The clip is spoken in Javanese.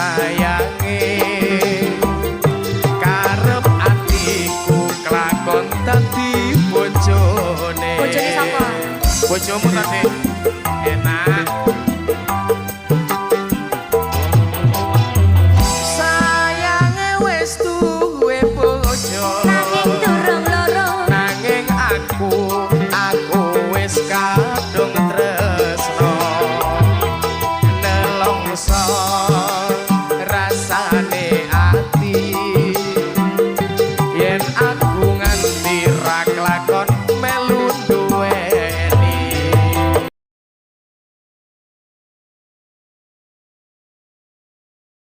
sayange. Karep atiku kelakon dadi bojone. Bojone sapa? Bojomu tadi. Enak. Sayange wis duwe bojo. Nanging durung loro. Nanging aku wis kadung tresno. Nelongso.